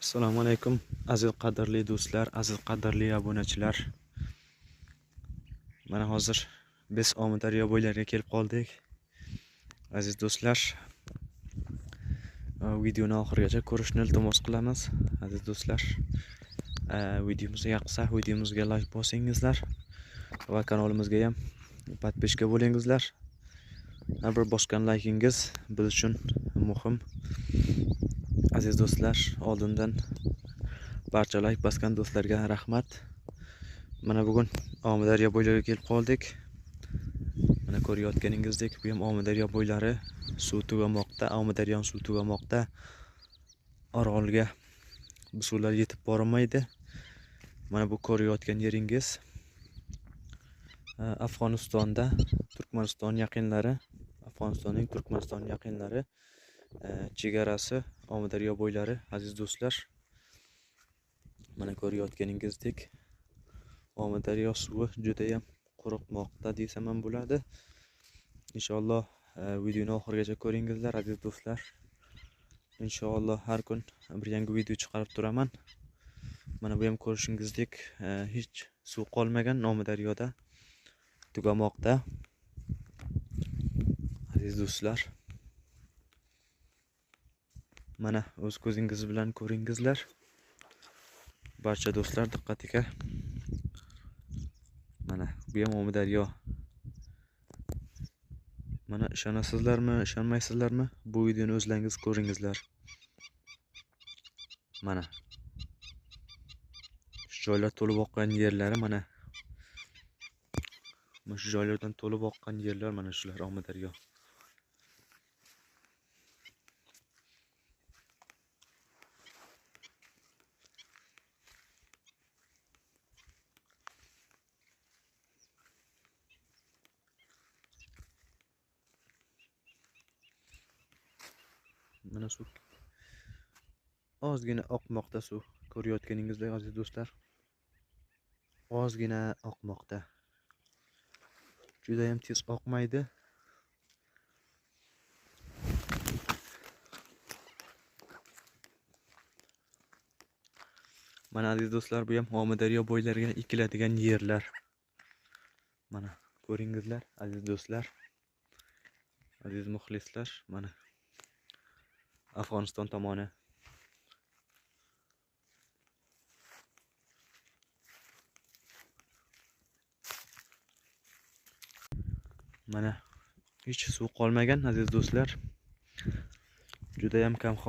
Assalomu alaykum aziz qadrli do'stlar, aziz qadrli obunachilar. Mana hozir biz Omudaryo bo'ylariga kelib qoldik. Aziz do'stlar, videoni oxirigacha ko'rishni iltimos qilamiz. Aziz do'stlar, videomiz yoqsa videomizga like bosingizlar va kanalimizga ham podpiska bo'lingizlar. Har bir bosgan likingiz biz uchun muhim. Aziz do'stlar, oldindan barcha like bosgan do'stlarga rahmat. Mana bugun Omudaryo bo'ylariga kelib qoldik. Mana ko'rayotganingizdek, bu ham Omudaryo bo'ylari suv tugamoqda, Omudaryoning suv tugamoqda. Orolga bu suvlar yetib bormaydi. Mana bu ko'rayotgan yeringiz Afg'onistonda Turkmaniston yaqinlari, Afg'onistonning Turkmaniston yaqinlari chegarasi Omudaryo bo'ylari. Aziz do'stlar, mana ko'rayotganingizdek Omudaryo suvi juda ham quruqmoqda desam ham bo'ladi. Inshaalloh videoni oxirigacha ko'ringizlar aziz do'stlar. Inshaalloh har kun bir yangi video chiqarib turaman. Mana bu ham ko'rishingizdek hech suv qolmagan Omudaryoda, tugamoqda. Aziz do'stlar, mana o'z ko'zingiz bilan ko'ringizlar. Barcha do'stlar diqqatiga. Mana bu ham Omudaryo. Mana ishonasizlarmi, ishonmaysizlarmi? Bu videoni o'zlaringiz ko'ringizlar. Mana shu joylar to'lib oqqan yerlari, mana shu joylardan to'lib oqqan yerlar, mana shular Omudaryo. Mana suv ozgina oqmoqda, suv ko'rayotganingizdek aziz do'stlar, ozgina oqmoqda. Juda ham tez oqmaydi. Mana aziz do'stlar, bu ham Omudaryo bo'ylariga ekiladigan yerlar. Mana ko'ringizlar aziz do'stlar, aziz muxlislar, mana Afg'oniston tomoni. Mana hech suv qolmagan aziz do'stlar. Juda ham kam